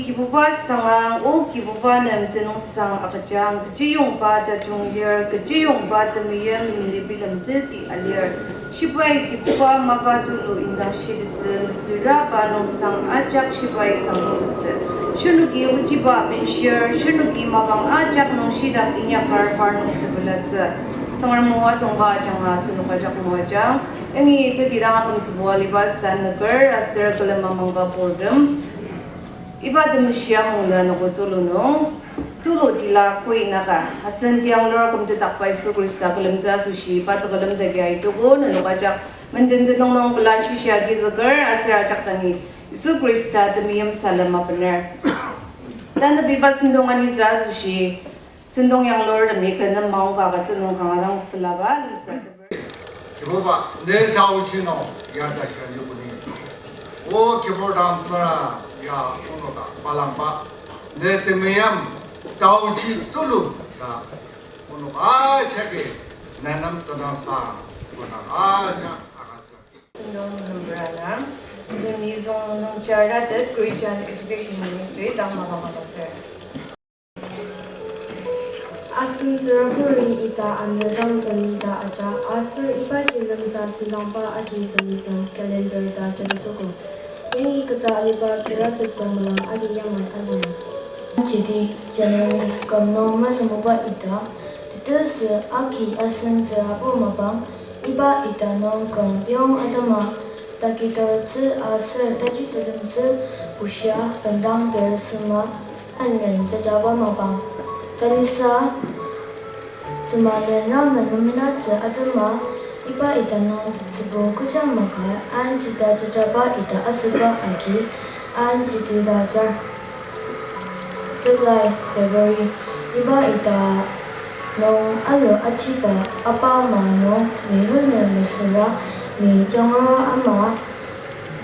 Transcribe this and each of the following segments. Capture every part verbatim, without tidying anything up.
Kibuba sangang, O Kibuba nem tenüngsang agüjang, kechiyongba tajung lir, kechiyongba temeim yimli bilemteti alir. Shibai Kibuba mapa tulu indang shitettsü, mesüra pa nüngsang ajak shibai sangdongtettsü. Shinoki ochiba benshir, shinoki mapang ajak nung shidak inyakar parnok tepelatsü. Tsüngrem moajangba ajanga asenok ajak moajang. Yangi tetidang akümtsübo aliba sanüker aser külem amangba purtem. Iba temeshi amung ta noko tulu nung, tulu tila koi naka, asen tiang lura kümtetdakba Yisu Khrista külemtsü asoshi, iba tekülem tagi aitogo, nenok ajak menden tenüng nung pela shishia agizüker, aser ajak dangi Yisu Khrista temeim salem abener. Tanü iba sentong anitsü asoshi, sentong yanglurtemi kü nem maongka agütsü nung kanga dang pelaba lemsateper. Kibuba, ne taochi nung ya tashi ani kuni. O Kibur dang tsüra ya onoka balangba. Ne temeim taochi tulu ta onok ajaki ne nem tenüngsang kona ajak agütsü. Sentong zümbürana, züni züng nungja ratet Christian Education Ministry dang mapang agütsür. Asen tsüraburi ita anü dang züni ta aja, aser ibaji lemsa sentongba agi züni züng calendar ta jatetogo. Yangi keta aliba teratet tongmelang agi yamai azüng. Jidi January küm nung mazünguba ita, tetezü agi asen tsürabur mapang, iba ita nung küm yong atema, takitartsü aser taji tajemtsü bushia bendang teresema anen jajaba mapang. Talisa tsümalen ramen memenatsü atema iba ita nung tetsübo kecha maka an jita jajaba ita asüba agi an jiti ta ajar. Tsüklai February, iba ita nung alu achiba apa ama nung mi rune mesüra mi jangra ama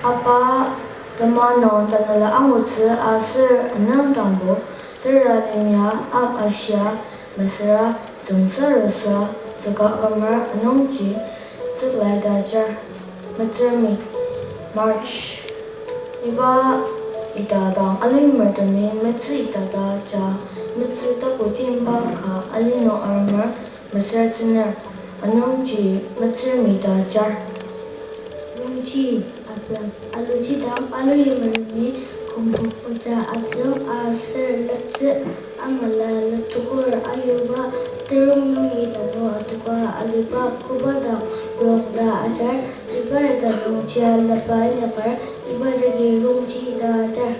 apa tema nung tanela angutsü aser anüngdangbo tera lemia ap ashia mesüra tsüngsa rasa tsüka kümer anungji tsüklai ta ajar. Metsürmi, March, iba ita dang aluyimertemi metsü ita ta aja, metsü tapu timba ka ali nung arumer mesüra tsüner, anungji metsürmi ta ajar. Rongji, April, aluji dang aluyimertemi kümbok oja atsüng aser leptsü amala leptukur ayuba terong nungi lanu atoka aliba koba dang rong ta ajar, iba ita nung chia laba inyaker iba jagi rongji ta ajar.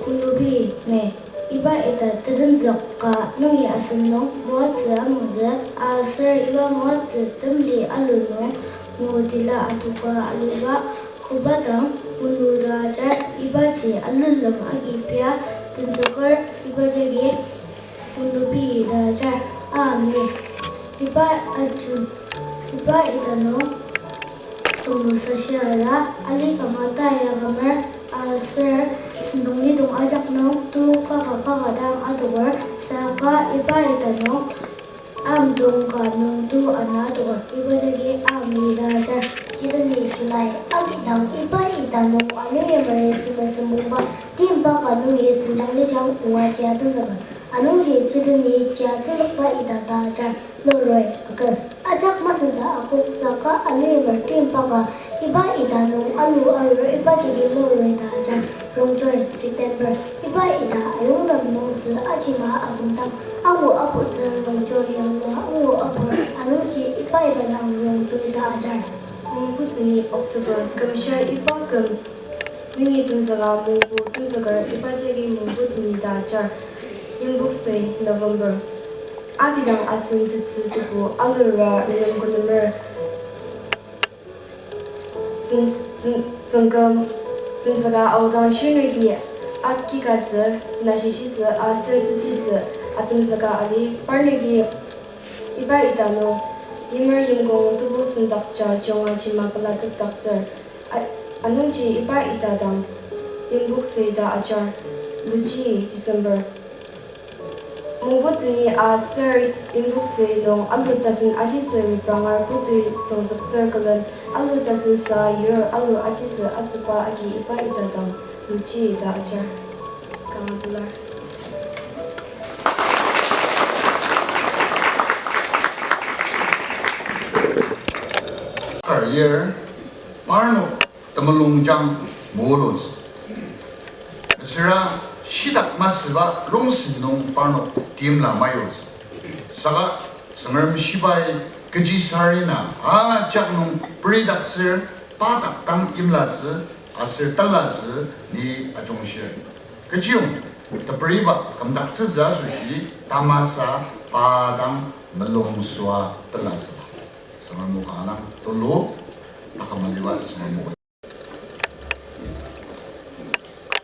Kunubi, May, iba ita tetenzük ka nungi asen nung moatsü amungtsü aser iba moatsü temli alu nung ngutila atoka aliba koba dang onu ta ajar, ibaji alulem agi pia tenzüker iba jagi Kunubi ta ajar. Ami, iba ajun, iba ita nung tonglu sashi ara ali kanga ta ya kümer aser sentong lidong ajak nung tu kaka kaka dang atoker saka iba ita nung amdong ka nung tu ana atoker iba jagi ami ta ajar. Chideni July, agidang iba ita nung alu yamari sena sembongba timba ka nungi senjang lijang oa chia tenzüker. Anungji chideni chia tenzükba ita ta ajar. Loroi, August, ajak masütsü akok saka alu yimer timba ka iba ita nung alu arur iba jagi loroi ta ajar. Rongjoi, September, iba ita ayongdang nungtsü ajima akümdang angu aputsü rongjoi yanglua angu apur anungji iba ita dang rongjoi ta ajar. Mungputemi, October, kümshir iba küm nungi tenzüka mungpu tenzüker iba jagi mungputemi ta ajar. Yimboksü, November, agidang asen tetsü tebu alura renem kunumer tsüng-, tsüng-, tsüngküm tenzüka aodang shirnoki akikatsü, nashishitsü aser süchitsü atenzüka ali parnoki iba ita nung yimer yimkong tebok sendakja junga jima pelatepdaktsür. A-, anungji iba ita dang Yimboksü ta ajar. Luchi, December, mungputemi aser Yimboksü nung alu tasen ajitsü repranger putui süngzüktsür külen alu tasen sa yur alu ajitsü asüba agi iba ita dang Luchi ta ajar. Kar lir, parnok temulungjang mulutsü. Mesüra shitak masüba rongsen nung parnok timla mayutsü. Saka Tsüngrem shibai kechi sarena ajak nung peridaktsür pa dak dang imlatsü aser telatsü ni ajungshir. Kechiyong, teperiba kümdaktsütsü asoshi tamasa pa dang melungsua telatsüla. Tsüngrem o kanga dang tulu, takamaliba Tsüngrem o.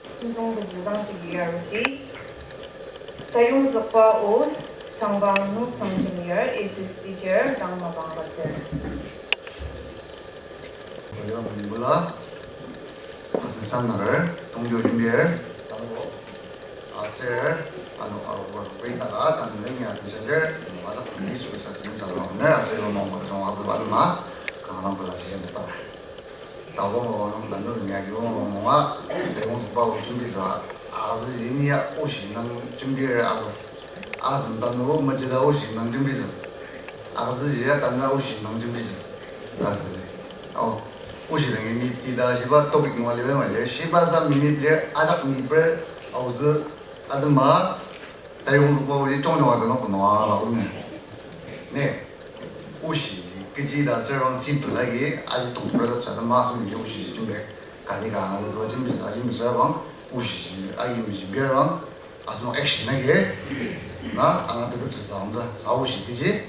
Sentong pezü dang jagi arudi, tayongzükba o Sangpang Nungsang Jemir, assistant teacher, dang mapang agütsür. Oya Mongbola, asen sanaker, tongtio jembir, tango. Aser, ano arubor, bai taka, tango ni ati jembir, masak tini suku sa jembir sa lama bener, aser lama mongko tajong azüba lama, kanga dang pela si jembir tar. Tabo mabang nang tanur ni agi mabang monga, tayongzükba o jembitsü, azü ji ni ya oshi nang jembir alo. Azü tanur mejida oshi nang jembitsü. Azü ji ya tanur oshi nang jembitsü. Azü. Oh, oshi nang imi tida shiba topic nung aliba mali. Shiba sa mimi lir, ajak mi per, aozü, atema, tayongzükba oji chongchong atenok nung alakzüng. Ne, oshi, kechi ta aser bang simple agi, aji tongtibra tepsa atema asenoki oshi ji jembir. Kati ka angatetba jembitsü, aji mesüra bang, oshi ji, agi mejembir bang, asenok action agi, na, angateteptsü sa amtsü, sa oshi kechi,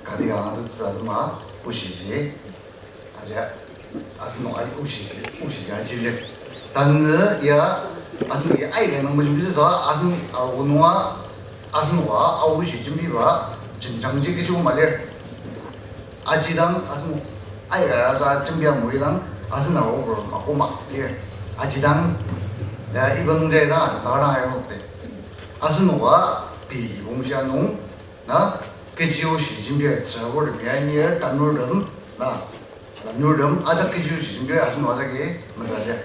kati ka angateteptsü atema, oshi ji. Aja, asenok ai oshi, oshi aji lir. Tanü ya, asenok ya aika nang mejembitsü sa, asen, a, onunga, asenok a, a oshi jembiba, jenjangji kechi oma lir. Aji dang, asenok aika ya sa jembia moi dang, asen a ober makoma lir. Aji dang, ya iba nung jai dang, asen dang air nokte. Asenok a, pei kibong shia nung, na, kechi oshi jembir, tsürabur tem ya nir, tanur tem, na, tanur tem, ajak kechi oshi jembir, asenok ajaki metalir.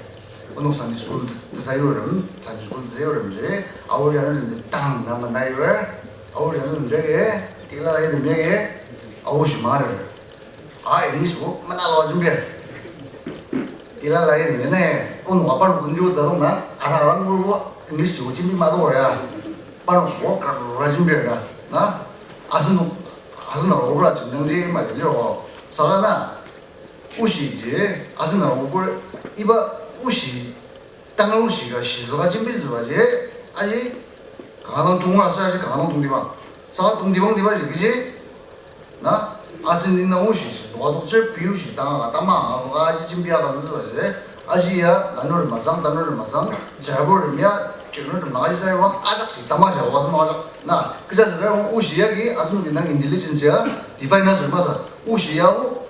Onok Sunday school te-, tesayur tem, Sunday school tesayur tem ji, aor yanur tem tang na menayur, aor yanur tem jagi, tila lai tem jagi, aor shimar. A, English bo mena lua jembir. Tila lai jembir ne, onok a parnok nungji otsü dong na, ara lang bo English ji jembi ma do ya. Parnok bo kra kra jembir na, na, asenok, asenok obra jenjangji ma lir o. Saka na, oshi ji, asenok obra, iba oshi, tangar oshi ka shizüka jembitsüba ji, aji, kanga dang junga aser aji kanga dang tongtibang. Saka tongtibang tiba ji kechi, na, asen ni na oshi shi, doka doktsür pei oshi tanga ka tama anga züka aji jembia ka züba ji, aji ya, lanur masang, tanur masang, tsürabur tem ya, jenur tem aji sai bang, ajak shi tama shi, wa sema ajak. Na, kecha sema bang oshi yagi, asenok indang intelligence ya, define na sema sa. Oshi ya o,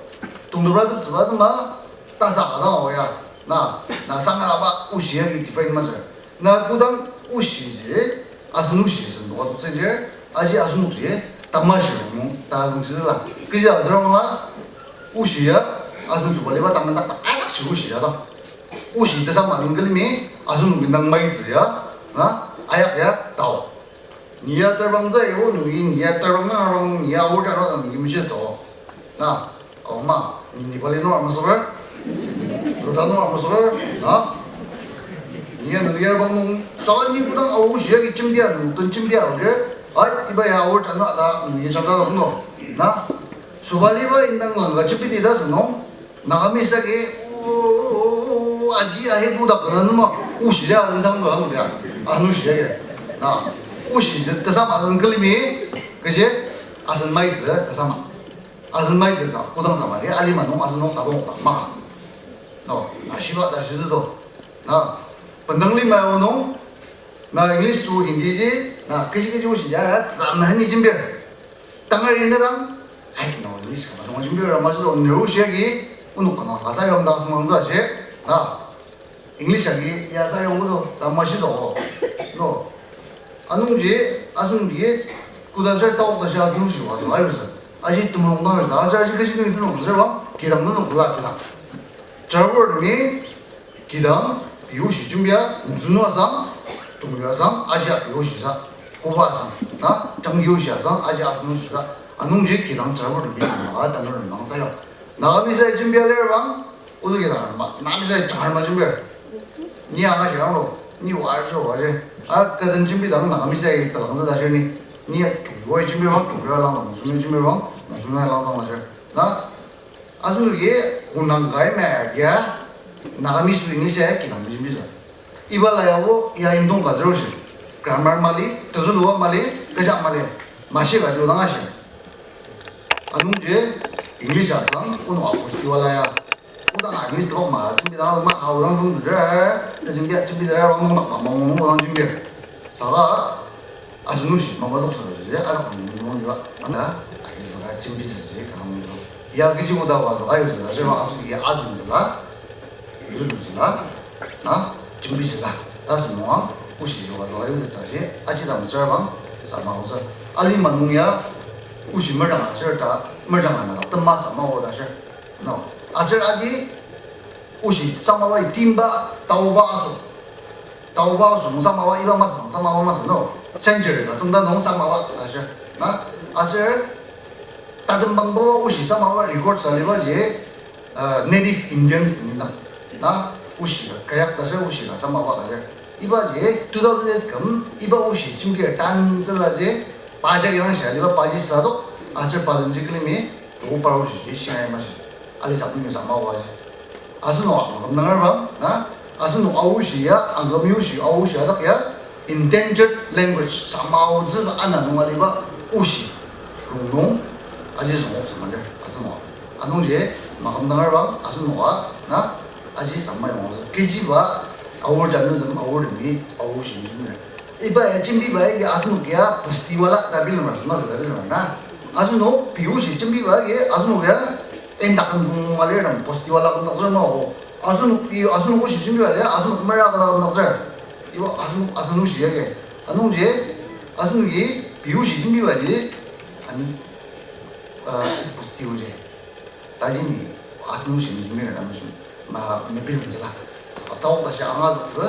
tongtibra teptsüba tema, tasa ka dang o ya. Na, na sanga aba oshi yagi define masür. Na kodang oshi ji, asen oshi ji sen doka doktsü ji, aji asenok ji, tamashir nung, ta züng shizüla. Kechi aser bangla, oshi ya, asen sobaliba tamandak ta, ajak shi oshi ya ta. Oshi tesama nung külemi, asenok indang maitsü ya, na, ayak ya, tao. Ni ya tarbang zai o, ni, ni ya tarbang na, ni ya o, jano, ni mishi to. Na, o ma, ni, ni bali no, ama sober. Lo da no, ama sober. Na. Ni ya, ni ya bang nung. Saka ni kodang o, shi ya ki jembia, nung tun jembia, o, de. Ai, iba ya o, jano, da, ni ya jano, no. Na. Sobaliba indang lang, ga jembiti da, seno. Nagamese agi, o, aji ahi budak kena numa, oshi ya, aden sang numa, ya, anu shi ya, na, oshi ya, tesama asen külemi, kechi, asen maitsü, tesama, asen maitsü sa, kodang sama, ya, alima nung, asen nung, tabok, ma, no, na, shiba, ta, shizu do, na, bendang lima, nung, na, English, o, Hindi ji, na, kechi, kechi, oshi ya, ya, tsama, hani, jembir. Tangar indang, ai, no, English kama jong jembir ama jong, nero shiagi, onok kanga kasa yong da semang za she, na, English agi ya sa yong kudo, tamashi zo, no. Anungji, asenokji, koda ser taok ta sha anu shi wa zo, ayu se. Aji temulung dang ayu se, aser aji kechi nung tenzüng ser bang, kidang tenzüng sela kidang. Tsürabur temi, kidang, pei oshi jembia, mungsu nung asang, Chungyu asang, aji api oshi sa. Koba asang, na, changyu oshi asang, aji asen oshi sa. Anungji kidang tsürabur tembi, na, tanur nang sayo. Nagamese jembi alir bang, ozo kidang ma, Nagamese jangar ma jembir. Ni anga shirang lo, ni wa arsho wa je. A, kaden jembi dang Nagamese tabang zata shir ni. Ni a chungyu jembi bang, chungyu lang, mungsumi jembi bang, mungsumi lang sang ma shir. Na, asenoki konang kai ma ya, Nagamese English ya kinang jembisa. Iba la yabo ya indong ka zero shi. Grammar mali, tezülua mali, kejak mali, mashi ka diu dang ashi. Anungji English asang, ono apus iwa la ya. Kodang English tebak ma, jembi dang ma, aodang seng zedra, tajembi jembi dang, wang nung mak ma, wang nung wang jembi. Saka, asenoki mapa toksa ji, ajak nung nung ji ba, anga, agi saka jembi ji, kang nung. Ya kechi koda wa saka yu saka, aser ma asenoki ya asen saka, zulu saka, na, jembi saka, ta asenoki, oshi wa saka yu saka ji, aji dang saka bang, sama osa. Alima nung ya, oshi meranga saka ta, meranga na, ta ma sama oda saka. No, aser aji, oshi sama wa timba, taoba aso. Taoba aso, nung sama wa iba masü, sama wa masü, no. Century ka tsüngda nung sama wa, aser. Na, aser, tatembang ba wa oshi sama wa record sa liba ji, uh, Native Indians ni na. Na, oshi ka, kayak ta aser oshi ka sama wa ka lir. Iba ji two thousand eight küm, iba oshi jembir tanzüla ji, paja kilang shia liba paji sadok, aser paden ji külemi, toko par oshi ji shingai mashi. Ali jak nung sama wa ji. Asenok a, maküm dangar bang, na? Asenok a oshi ya, angkami oshi, a oshi ajak ya, endangered language, sama otsü ana nung aliba oshi. Rongnung, aji zungok sama lir, asenok a. Anungji, maküm dangar bang, asenok a, na? Aji sama yong otsü. Kechiba, aor janu dem, aor demi, a oshi jimir. Iba ya jembiba ya asenok ya pustiwala ta bilemar, sema sa ta bilemar na. Asenok pei oshi jembiba ya asenok ya endak kenzüng malir dang pustiwala kümdaktsür ma o. Asenok i, asenok oshi jembiba ya asenok mera kala kümdaktsür. Iba asenok, asenok oshi ya ke. Anungji, asenok i pei oshi jembiba ya ani, ah, pusti oji. Tajini, asen oshi ni jembir na mejim, ma, mebilem tsüla. Saka taok tashi angazüktsü,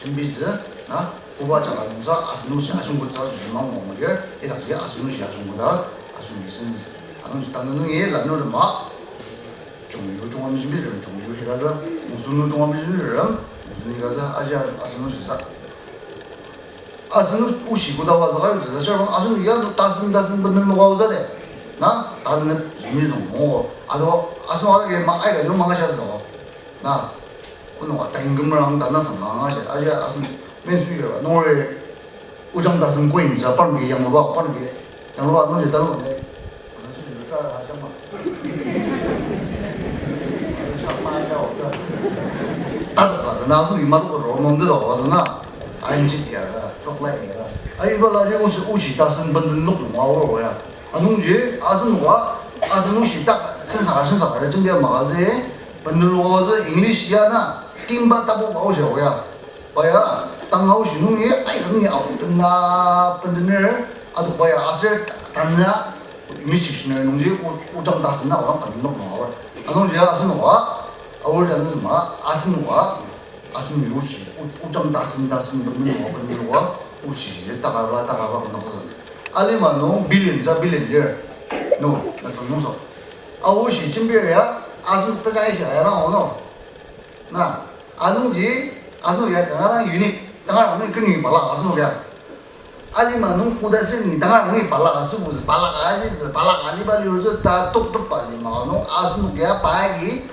jembitsü, na, koba jaka nungsa asen oshi ajungkutsa asoshi mang mangmangdir, idakji asen oshi ajungkuda, asen oshi sentsü. Anungji tanü nungi lanur ma, chungyu chungwa mejimbirim, chungyu hikatsü, mungsunu chungwa mejimbirim, mungsunu hikatsü, aji asen oshi sa. Asen oshi koda wa saka yutsü, ta sür bang asen ya no tasen tasen benden loka otsü de. Na, tanep zümi züng mo. Ado asen wa ke ma aika yo manga sha züng. Na, kono wa tain kümrang tana sang manga sha. Aji asen main speaker ba, nore ojang tasen coin sa parnoki yang ba parnoki. Yang ba nore talo ne. Tatok sa, na asen ima tok ro nung de tok, ado na, I N G T ya da, tsak lai ya da. Ai, iba la ji oshi, oshi tasen benden nok nung aor ya. Anungji, asen wa, asen oshi tak, sensa, sensa, da jembia maka ji, benden nok aor ji English ya na, timba tapu ba oshi ya. Baya, tanga oshi nungi, ai, nungi apu tena, pendener, ato baya, aser, tanya, English dictionary nungji, u-, ojang tasen na, orang kan nok nung aor. Anungji, asen wa, aor dan ma, asen wa, asen oshi, u-, ojang tasen, tasen, penden wa, penden wa, oshi, takaba, takaba, kan nok sa. Alima nung, billion sa, billion lir. No, na tong nung so. A oshi, jembir ya, asen tajai shi, ya na, no. Na, anungji, asen ya kanga dang unique, kanga dang keni balaka asenok ya. Alima nung koda sür ni tangar nungi balaka asübutsü, balaka ajisü, balaka aliba liutsü ta tok tok ba lima nung asenok ya pagi,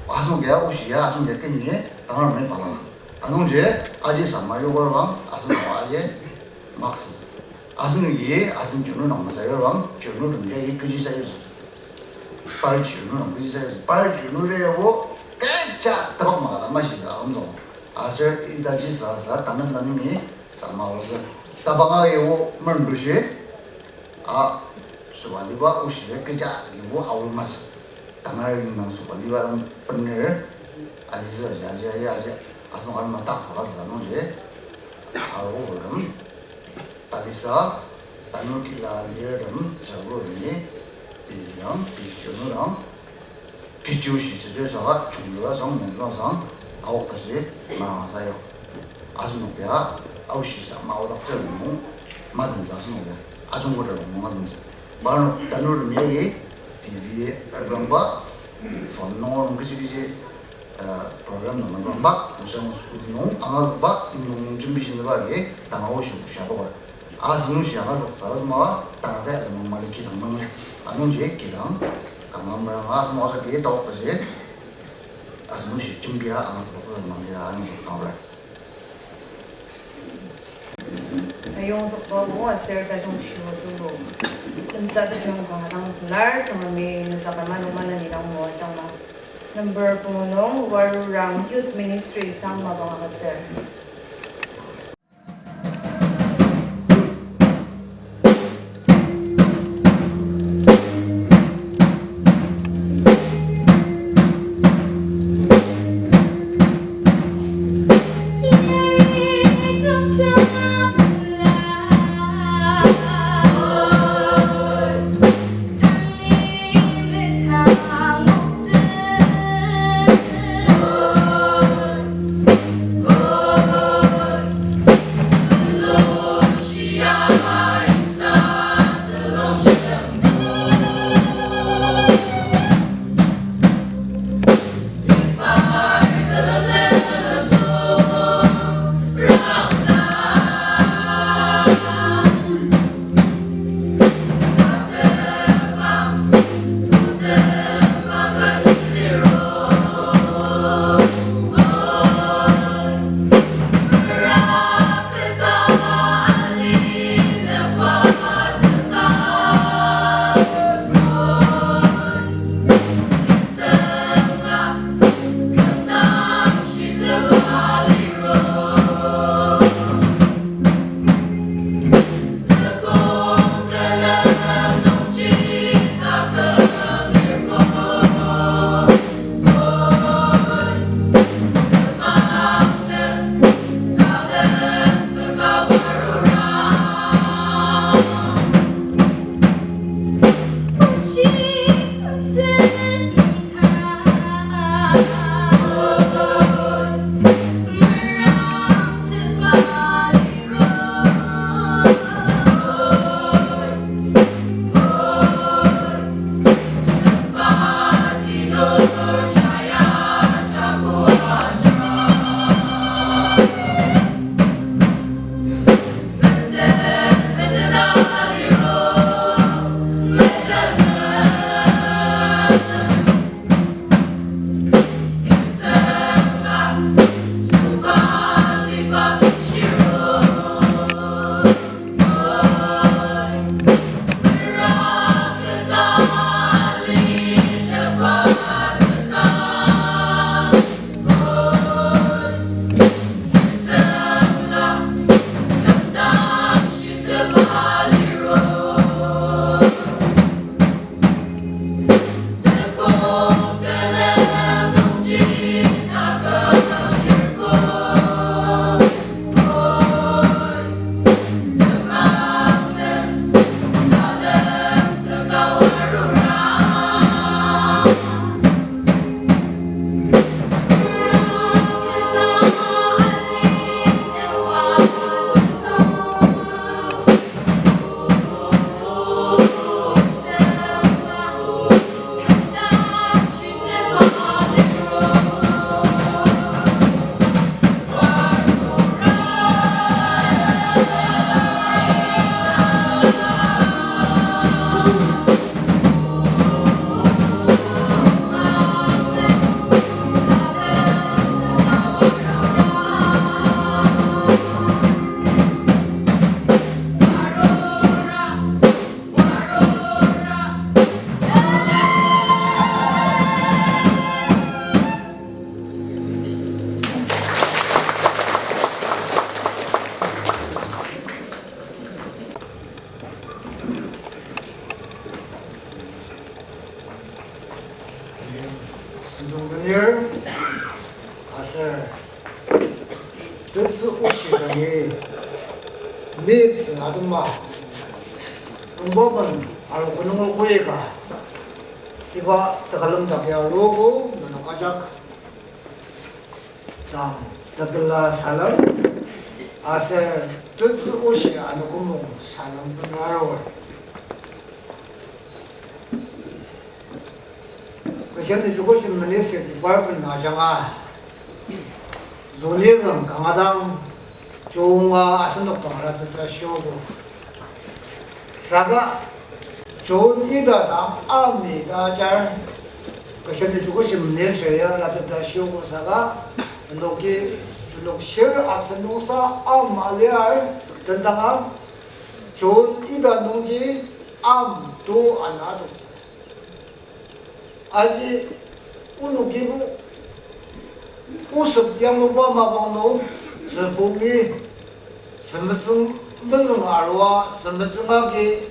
asenok ya oshi ya, asenok ya keni tangar nungi balaka. Anungji, aji sama yokor bang, asenok aji maksü. Asenok ye, asen jonu nang masayur bang, jonu dong ya ye kechi sayutsü. Par jonu nang kechi sayutsü. Par jonu le yabo, kecha tabak maka la mashi sa, amzong. Aser ita ji sa sa, tanam tanami, sama otsü. Tabanga yabo, men doshi, a, süba liba, oshi le kecha, yabo, awi mas. Tangar ring nang süba liba, pener, alitsü, aji, aji, aji, aji. Asenok alima tak sa, sa, nung je, aro, rem. Talisa, tanur tila lirtem, tsürabur ni, pei dang, pei jonu dang, kechi oshi südir saka, chungyu asang, mungsu asang, taok tashi, ma sayo. Asenok ya, aoshi sa maodaktsür nung, matentsü asenok ya, ajungkoda nung matentsü. Parnok tanurtem ya ye, T V reprangba, phone nung nung kechi kechi, uh, program nung reprangba, nusang school nung angazükba, imnung nung jembishitsüba ye, tanga oshi oshi adoker. Asenok shi angazüktsü ma, tanga kaya lemang mali kidang nung, anungji kidang, kanga meranga asenok ajak ye taok tashi, asenok shi jembia angazüktsü nung ya, anungji kanga. Tayongzükba o aser tajung shio tulu. Lemsatepyong kanga dang pelar Tsüngremi nütaker manu maneni dang moajangma. Number pungu nung Warurang Youth Ministry tang mapang agütsür. Sentong lenir, aser, tetsü oshi dangi, mip sena atema, nungbaben aru konung koyeka, iba tekülem dak ya arogo, nenok ajak, dang, tepela salem, Aser tetsü oshi anogo mung salem bener arur. Christian Education Ministry Department ajanga zunirtem kanga dang junga asenok dang rateta shiogo. Saka June ita dang ami ta ajar, Christian Education Ministry ya rateta shiogo saka, nenoki, nenok shir asenoksa am aliar tendanga, June ita nungji am to ana adoktsü. Aji onokibo osep yangluba mapang nung, tsübongi, semetsüng, mezüng arua, semetsüng agi,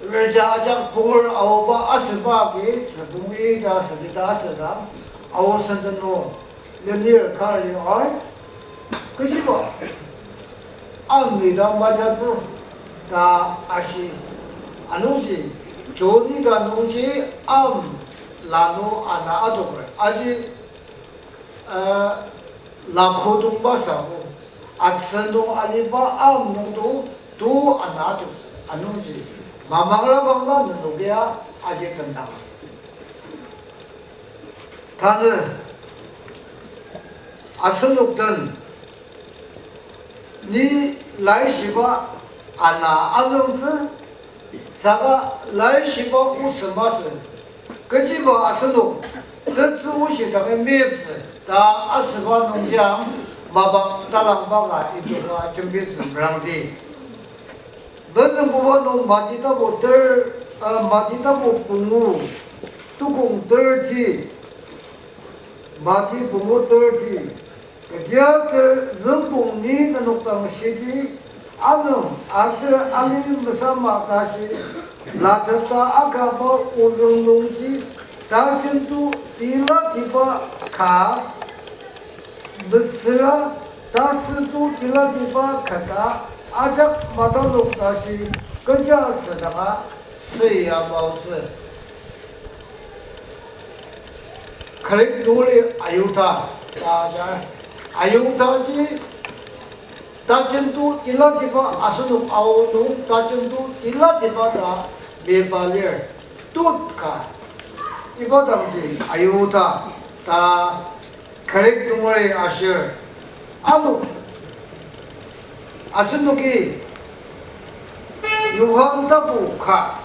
reja ajak punger aoba asüba agi, tsübongi ta asüba ta asüba, ao senden nung, lenir kari ai, kechiba, am ita majatsü ta ashi, anungji, June ita nungji am lanu ana adoker. Aji, uh, lakodongba sabo, atsü nung aliba am nungto, to ana adoktsü. Anungji, mamangra bangla nenokia aji tendang. Tanü asenok den ni laishiba ana anungtsü, saka laishiba otsü masü, kechiba asenok tetsü oshi dang meyiptsü ta asüba nungji ang mapang talangba ka idoka jembitsü merangdi. Bendenbuba nung Mati tapu ter, uh, Mati tapu pungu, tukong thirty, Mati pungu thirty. Kechiaser züngpong ni nenok dang shidi, anung aser ali mesama tashi, lateta akaba ozüng nungji, tajento tilatiba ka, mesüra, tasüto tilatiba kata, ajak matalok tashi, kecha sedanga, seya maotsü. Greek nungeri iota ta ajar. Iotaji tajento tilatiba asenok ao nung tajento tilatiba ta meba lir. Tut ka. Iba dangji iota ta Greek nungeri ashir. Ano asenoki Johan tapu ka,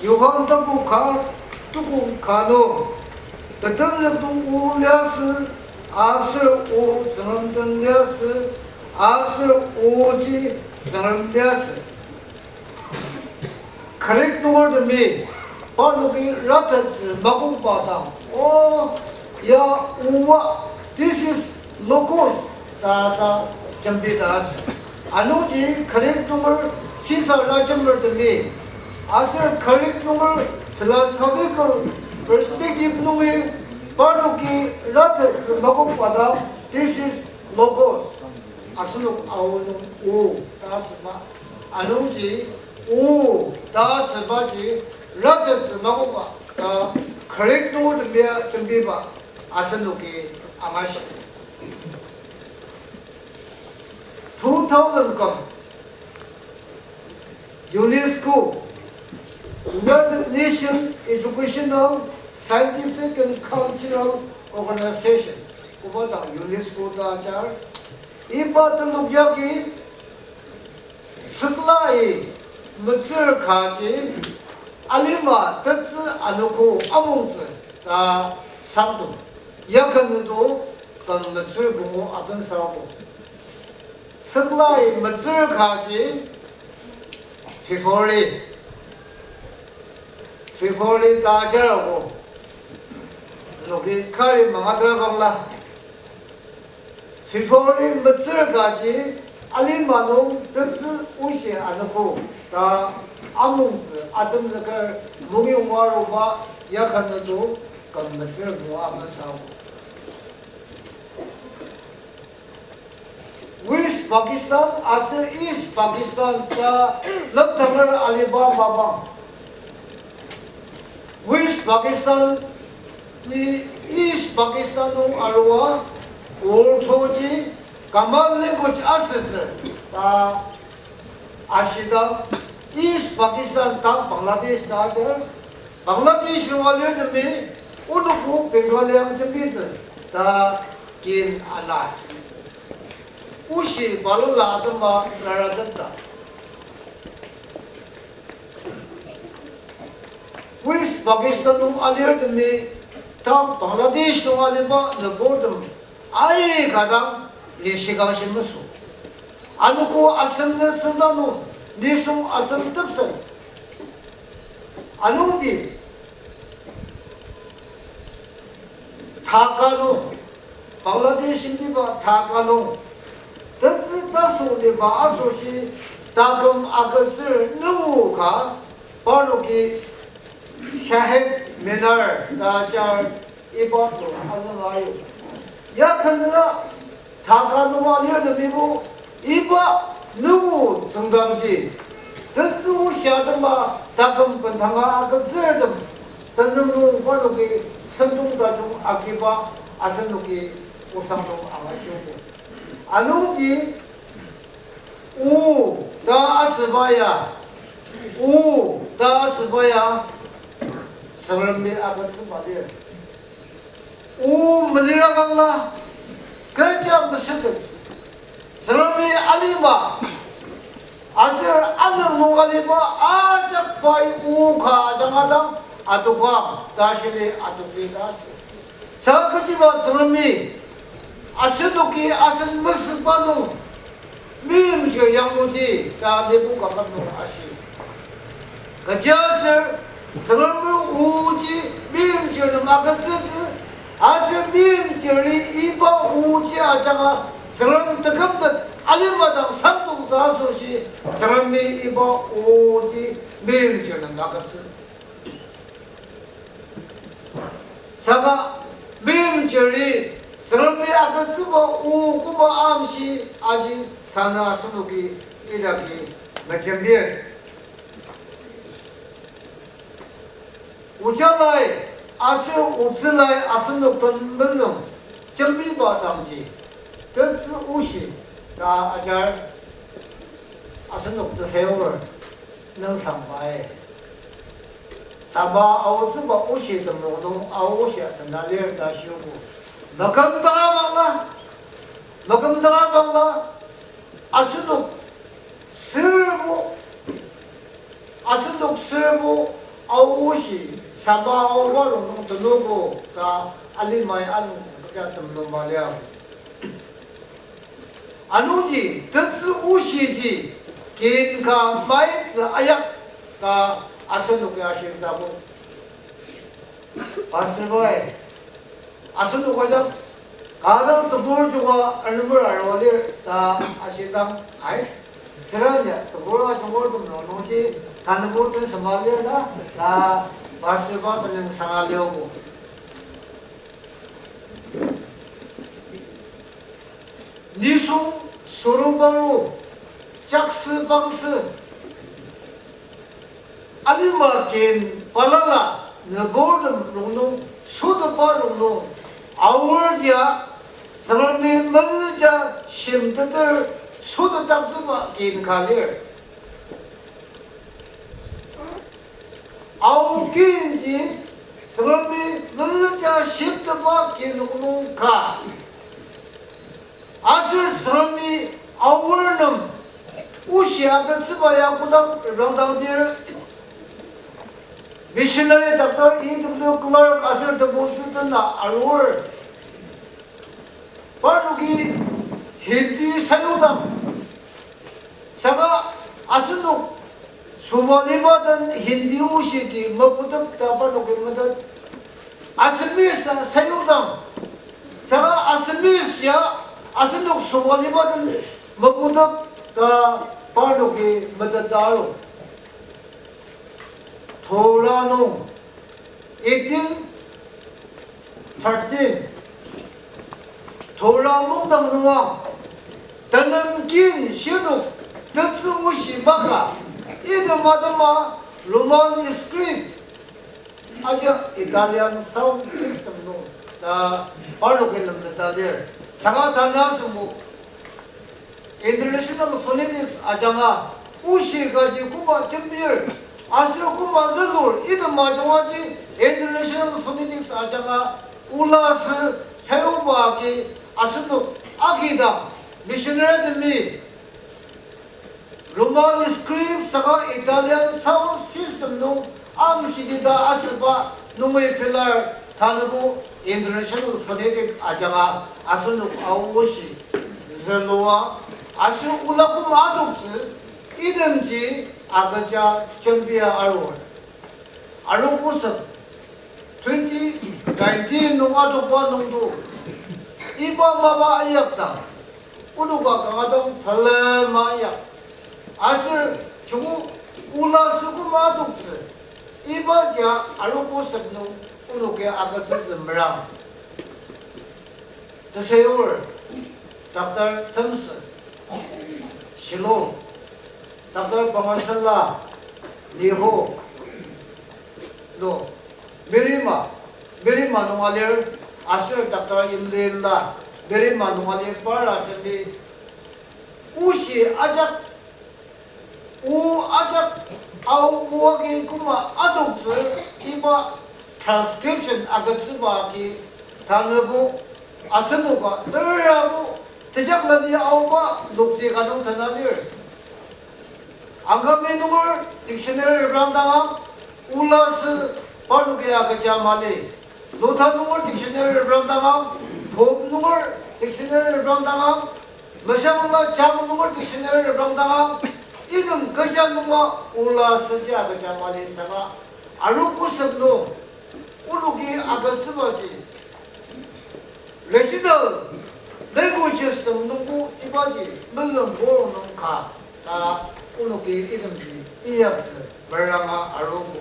Johan tapu ka, tukong ka nung, tetenzük nung o liasü, aser o Tsüngrem den liasü, aser oji Tsüngrem liasü. Greek nungertemi parnoki ratettsü makokba dang, o ya oa, this is logos ta sa jembi ta asü. Anungji Greek nunger sisa rajemertemi aser Greek nunger philosophical perspective nungi parnoki ratettsü makokba dang, this is logos. Asenok aonung o ta asüba. Anungji o ta asübaji ratettsü makokba ta Greek nungertemia jembiba asenoki angashi. Two thousand küm UNESCO, United Nations Educational, Scientific and Cultural Organization, koba dang UNESCO ta ajar, iba telok yagi tsüklai metsür kaji alima tetsü anogo amongtsü ta sangdong. Yakanüto küm metsür pungu apensako. Tsüklai metsür kaji February, February ta ajarako. Noki kari mangatrabangla. February metsür kaji alima nung tetsü oshi anogo ta amongtsü atemzüker mongyong aruba yakanüto küm metsür pungu apensako. West Pakistan aser East Pakistan ta lepdanger aliba mapang. West Pakistan ni East Pakistan nung arua orthoji Common language asütsü ta ashidang East Pakistan tang Bangladesh ta ajar. Bangladesh nung alirtemi onoki Bengali ang jembitsü ta kin ana. Oshi balala atema raratemta. West Pakistan nung alirtemi, tang Bangladesh nung aliba nüburtem aika dang ni shikangshi mesü. Anogo asem ne sendang nung, nisung asem tepsang. Anungji, Dhaka nung, Bangladesh liba Dhaka nung, tetsü tasü liba asoshi taküm agütsür nungu ka, parnoki Shahid Minar ta ajar iba nung azüng ayu. Ya kanga Dhaka nung alirtemibo iba nungu tsüngdangji, tetsü oshi atema taküm bendanga agütsürtem, tenüng nung parnoki sentong tajung agiba asenoki osang nung angashiogo. Anungji, o ta asüba ya, o ta asüba ya, Tsüngremi agütsüba lir. O melira bangla, kecha mesükettsü. Tsüngremi alima, aser anüng nung aliba ajak pai o ka ajanga dang adokang, ta shili adokli ta asü. Saka kechiba Tsüngremi, asenoki asen mesükba nung, meimchir yangluti ta Nebuchadnezzar nung ashi. Kechiaser, Tsüngremi oji meimchir nem agütsütsü, aser meimchirli iba oji ajanga Tsüngrem tekümtet alima dang sangdongtsü asoshi, Tsüngremi iba oji meimchir nem agütsü. Saka meimchirli Tsüngremi agütsüba o koba amshi aji tanü asenoki idaki mejembir. Ojalai aser otsülai asenok den mezüng jembiba dangji, tetsü oshi ta ajar asenok tesayur nüngsangbai. Saba aotsüba oshitem rongnung ao oshi atena lir ta shiogo. Makümdanga bangla, makümdanga bangla, asenok sürbo, asenok sürbo ao oshi, saba aoba rongnung tenogo ta alimai azüngtsü kecha temulung maliang. Anungji, tetsü oshiji, kin ka maitsü ayak ta asenok ya shitsübo. Pastor boy, asenok ajak, kadang tebur jungwa anemer arua lir ta ashidang, ai, süranya tebur ajungwa tem rongnungji, tanübo tensema lir na, ta pastor ba tenüng sanga liobo. Nisung sorubanglu, jaksü bangsü, alima kin balala nüburtem rongnung, sodaba rongnung, aor ya, Tsüngremi mezüja shimteter sotetdaktsüba kin ka lir. Ao kinji, Tsüngremi mezüja shimtetba kin nung ka. Aser Tsüngremi aor nem oshi agütsüba ya kodang reprangdangdir, missionary Doctor E W Clark aser tebutsü tena arur. Parnoki Hindi sayudang. Saka asenok Somaliba den Hindi oshiji meputep ta parnoki metet. Assamese ta sayudang. Saka Assamese ya asenok Somaliba den meputep ta parnoki metet ta aru. Torah nung eighteen thirteen, Torah mungdang nunga, tenem kin shinok tetsü oshi baka, item atema Roman script, aji Italian sound system nung ta parnoki lemteta lir. Saka tanü asüngbo, International Phonetics ajanga, oshi kaji koba jembir, aser koba zülur, item ajungaji International Phonetics ajanga, ola sü sayuba agi asenok agidang, missionary temi, Roman script saka Italian sound system nung amshidi ta asüba nungi pelar tanübo International Phonetic ajanga asenok aoshi zülua aser ola koma adoktsü itemji agüja jembia arur. Arogo sep twenty nineteen nung adokba nungdo iba mapa ayakdang, onoka kanga dang pelema ayak. Aser joko ola sü koma adoktsü, iba ja arogo sep nung onoki agütsütsü merang. Tesayur, Doctor Thompson, Shillong, Doctor Pangasala, Niho, no, Merima, Merima nung alir, aser Doctor Imlila, Merima nung alir par aseni, oshi ajak, o ajak, ao o agi koma adoktsü iba transcription agütsüba agi tanübo asenoka terabo tejakleni aoba lokti ka nung tena lir. Angami nunger dictionary reprangdangang, ola sü parnoki agüja mali. Lotha nunger dictionary reprangdangang, Pop nunger dictionary reprangdangang, meshamala Cham nunger dictionary reprangdangang, item kecha nunga ola süji agüja mali saka, arogo sep nung, onoki agütsübaji regional languages tem nungbo ibaji mezüng bor nung ka ta onoki itemji inyaktsü meranga arogo.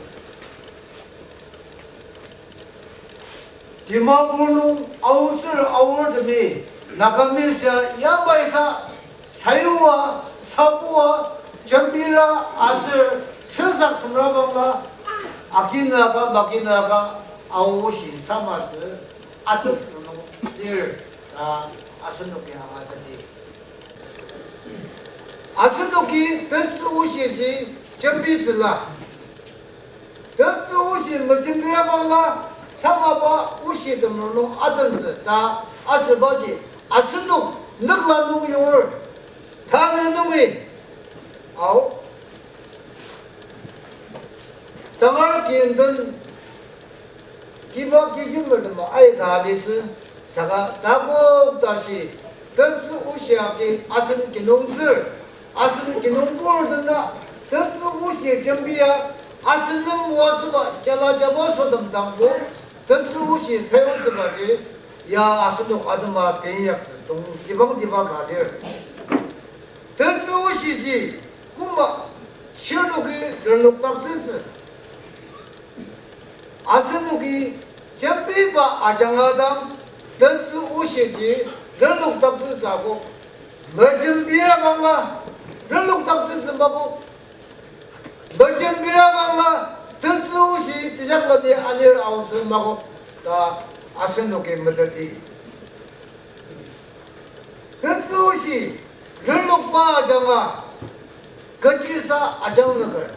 Dimapur nung aotsür aortemi Nagamese ya yamaisa sayua, sapua, jembira aser süsak süngra bangla akinüaka makinüaka aoshi samatsü ateptsü nung lir ta asenoki angateti. Asenoki tetsü oshiji jembitsüla. Tetsü oshi mejembira bangla samaba oshi temulung atentsü ta asübaji asenok nükla nung yur tanü nungi ao tangar kinden kiba kijimer tema aika alitsü, saka takok tashi, tetsü oshi agi asen kinungtsür, asen kinungpur dena, tetsü oshi jembia, asen nem moatsüba jala jaba sotem dangbo, tetsü oshi sayutsübaji, ya asenok atema tenyaktsü, tong kibang kiba ka lir. Tetsü oshiji, koma, shirnoki renlokdaktsütsü. Asenoki jembiba ajanga dang, tetsü oshiji renlokdaktsütsü akok. Mejembira bangla, renlokdaktsütsü makok. Mejembira bangla, tetsü oshi tejakleni anir aotsü makok ta asenoki meteti. Tetsü oshi renlokba ajanga kechisa ajangzüker.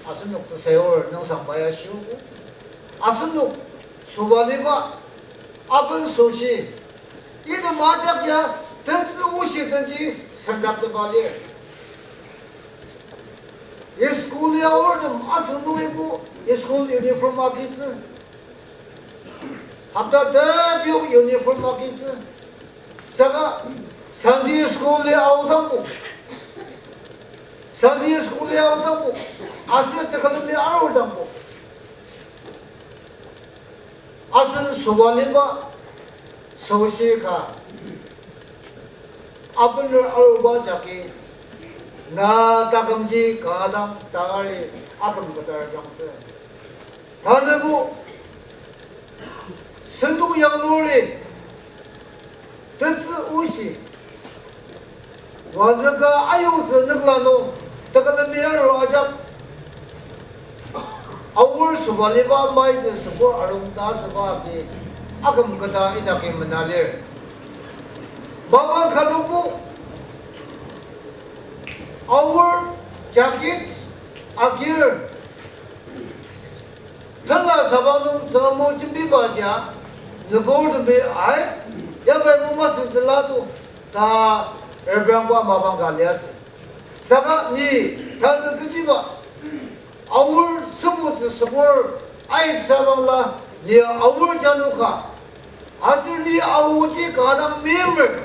Asenok tesayur nüngsangba ya shiogo. Asenok sobaliba aben soshi. Item ajak ya tetsü oshi tenji sendaktepa lir. School ya aortem asenoki bo school uniform agitsü. Hapta tepiyong uniform agitsü. Saka Sunday school ya aodangbo. Sunday school ya aodangbo. Aser tekülemi arudangbo. Asen sobaliba soshi ka abener aruba jagi na takümji kanga dang tangari aküm ketar dangtsü. Tanübo sentong yanglur li tetsü oshi wazüka ayongtsü nükla nung tekülemi aru ajak aor sobaliba maitsü sübur arung ta süba agi aküm keta idaki mena lir. Mapa kanobo Aor jacket agir. Tela sabang nung Tsüngrem o jembiba ja, nüburtemi ai, ya pai mo masü züla to, ta reprangba mapang ka liasü. Saka ni, tanü kechiba, aor sübutsü sübur, ai sabangla, ni aor janu ka. Aser ni aoji kadang memer.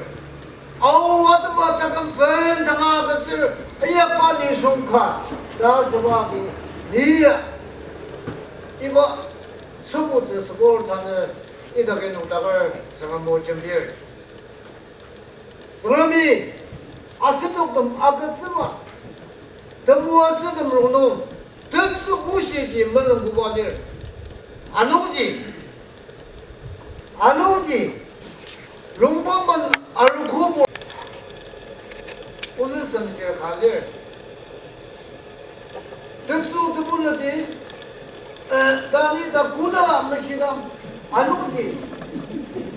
Ao atema taküm ben tanga agütsür, ayakba nisung ka. Ta süba agi, ni ya. Iba, sübutsü sübur tanü, idaki nokdaker, Tsüngrem o jembir. Tsüngremi asenok nem agütsüba, temoatsü nem rongnung, tetsü oshiji melengbuba lir. Anungji, anungji, lungpangben arogobo, ozü semjir ka lir. Tetsü tebuleti, eh, tani ta kona meshidang, anungji,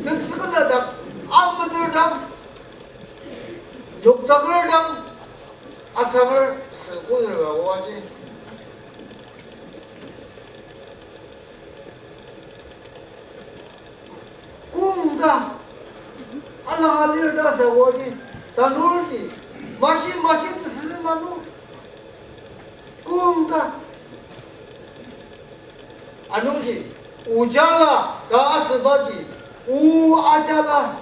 tetsü kena dak, ameter dang, nokdaker dang, asanger sü kuzüba oaji. Kong ta, alanga lir ta sa oaji, tanurji, mashi mashi tesü manu. Kong ta. Anungji, ojala ta asübaji, o ajala.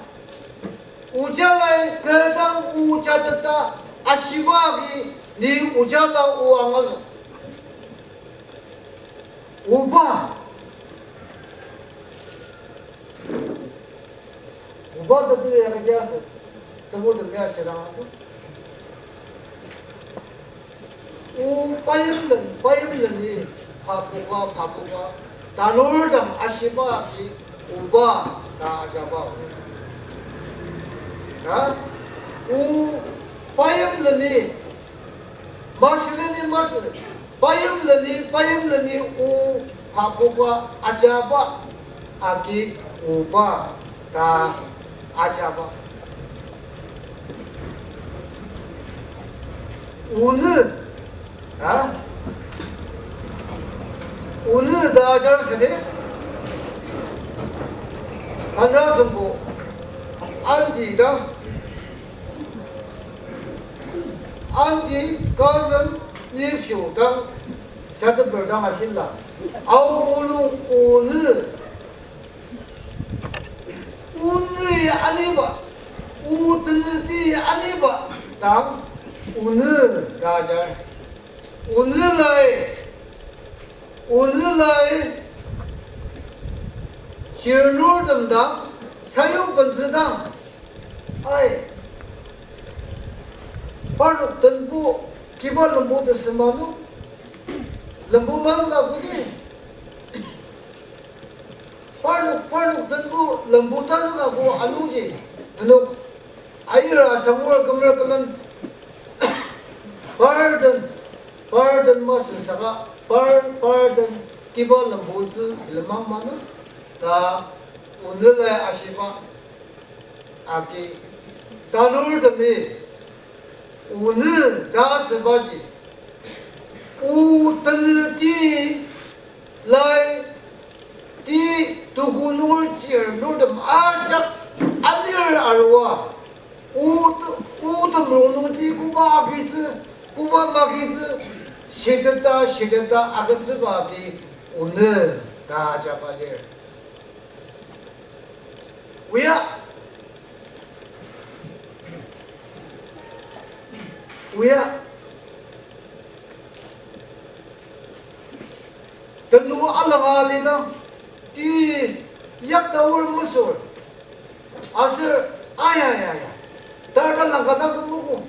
Ojalai kü dang o jateta ashiba agi ni ojala o angazük. Oba. Oba ta teti ya kechi asü. Tebu tem ya shidang ato. O payimlen, payimleni papuka, papuka. Tanur dang ashiba agi oba ta ajaba. Na? O payimleni, mashileni masü, payimleni, payimleni o papuka ajaba agi oba ta ajaba. Onü, ha? Onü ta ajar südi. Kanja sümbo, aunty dang, aunty, cousin, nephew dang, jateper dang ashila. Ao onü, onü. Onü aniba, o tenüti aniba, dang, onü ta ajar. Onü lai, onü lai, chirnurtem dang, sayu bentsü dang, ai, parnok tenbo, kiba lembu tesü manu, lembu manu ka kudi. Parnok, parnok tenbo lembu tazüka ko anungji, nenok ayira sangur kümer külen, par den, par den masü saka, par, par den kiba lembutsü lemang manu, ta onü lai ashiba agi, tanurtemi, onü ta asübaji, o tenüti lai ti tuku nungerjir nurtem ajak anir arua, o, o tem rongnungji koba agitsü, koba magitsü, shiteta, shiteta agütsüba agi onü ta ajaba lir. Oya. Oya. Tenu alanga alidang, ti yakta or mesür. Aser, aya, aya, aya. Tarta langkata kümogo.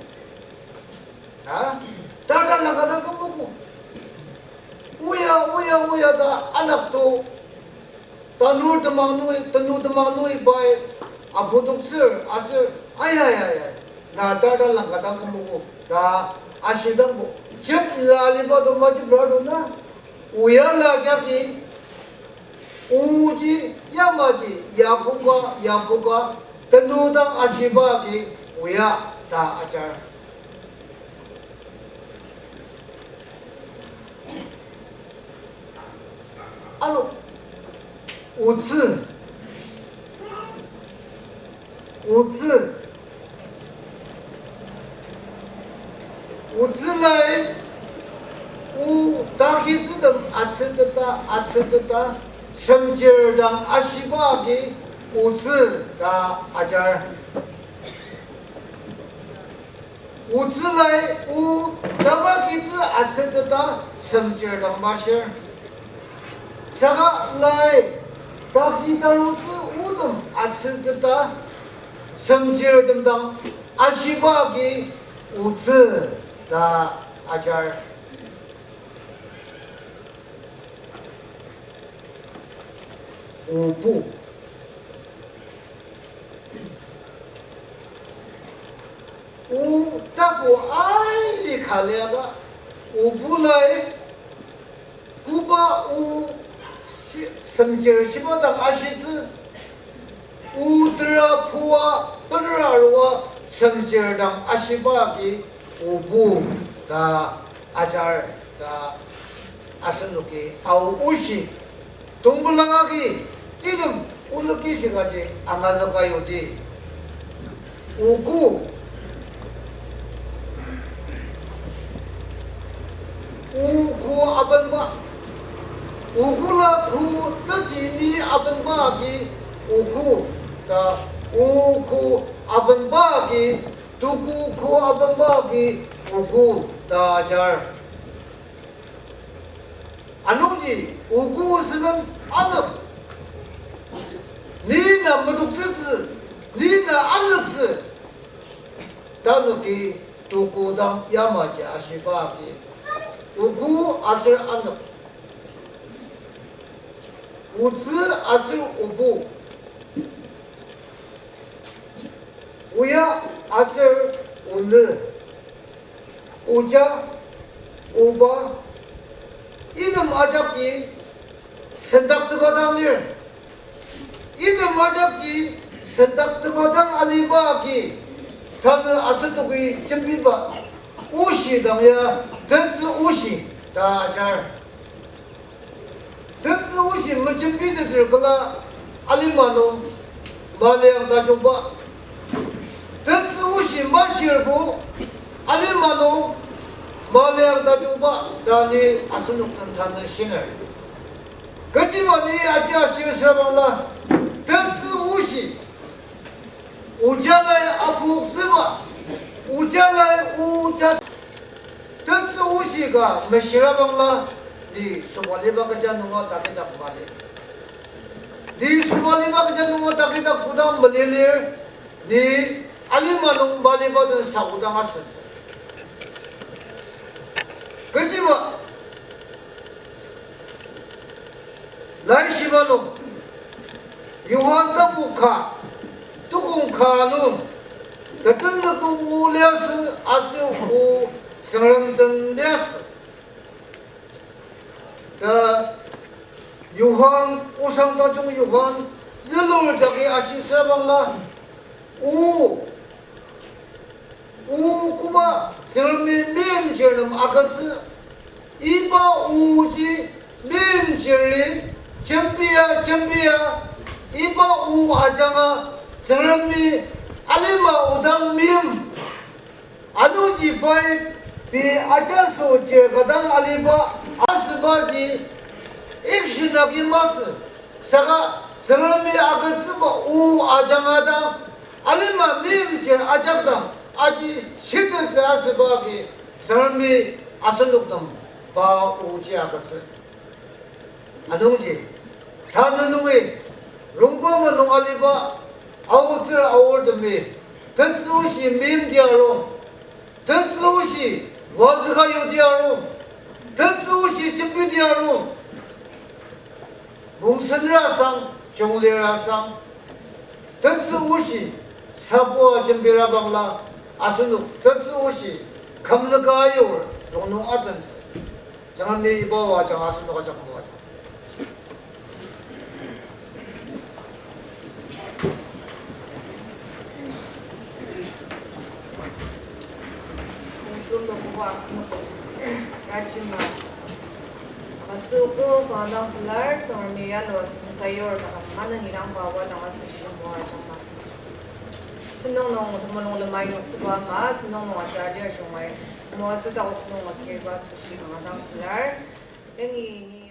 Ha? Tarta langkata kümogo. Oya, oya, oya ta anakto. Tanur temang nungi, tenu temang nungi pai apudoktsür aser, aya, aya, aya, na tarta langkata kümogo ta ashidangbo. Jep la aliba to maji brado na, oya la jagi, oji, yamaji, yabuka, yabuka, tenu dang ashiba agi, oya ta ajar. Alo. Otsü. Otsü. Otsü lai, o takitsütem atsüteta, atsüteta, semchir dang ashiba agi otsü ta ajar. Otsü lai o tamakitsü atsüteta semchir dang mashir. Saka lai taki tarutsü otem atsüteta semchirtem dang ashiba agi otsü ta ajar. Obu. O tapu aika liaka, obu lai, koba o shi-, semchir shiba dang ashitsü, o tera pua penera arua semchir dang ashiba agi obu ta ajar ta asenoki Ao oshi tongpelang agi item onoki shikaji angazüka yudi. Oku. Oku abenba. Oku la ku teti ni abenba agi oku ta, oku abenba agi, tuku ku abenba agi oku ta ajar. Anungji oku sülen anük. Ni na medoktsütsü, ni na anüktsü. Tanüki tuku dang yamaji ashiba agi oku aser anük. Otsü aser obu. Oya aser onü. Oja, oba, item ajakji sendaktepa dang lir. Item ajakji sendaktepa dang aliba agi, tanü asenoki jembiba oshi dang ya tetsü oshi ta ajar. Tetsü oshi mejembiteter küla alima nung maliang tajungba. Tetsü oshi mashirbo alima nung maliang tajungba ta ni asenok den tanü shiner. Kechiba ni aji ashir süra bangla, tetsü oshi oja lai apoktsüba, oja lai oja tetsü oshi ka meshira bangla, ni sobaliba kecha nunga takitak mali. Ni sobaliba kecha nunga takitak kodang malilir, ni alima nung maliba den sa kodang asentsü. Kechiba Laishiba nung, Johan tapu ka, tukong ka nung, tetenlok nung o liasü, aser o Tsüngrem den liasü ta Johan, osang tajung Johan zülur jagi ashi süra bangla, o O koba Tsüngremi meimchir nem agütsü, iba oji meimchiri jembia jembia, iba o ajanga Tsüngremi alima odang meim. Anungji pai pei ajaso chir ka dang aliba asübaji action agi masü, saka Tsüngremi agütsüba o ajanga dang alima meimchir ajakdang aji shitettsü asüba agi Tsüngremi asenok nem pa oji agütsü. Anungji, tanü nungi, Rongbama nung aliba, aotsür aortemi, tetsü oshi meimdi arung, tetsü oshi wazüka yudi arung, tetsü oshi jembidi arung, mungsenra sang, jonglira sang, tetsü oshi sabua jembira bangla, asenok tetsü oshi kümzüka ayur rongnung atentsü. Tsüngremi iba o ajanga asenok ajak moajang. Kongtulu koba asenok rajima Tsüko kanga dang pelar, Tsüngremi ano sentesa yur taküm maneni dang pa wadang asoshi moajangma. Sentong nung temulung lema yoktsüba ama, sentong nung ata lir jungai, moatsü takok nung akirba asoshi kanga dang pelar. Yangi ni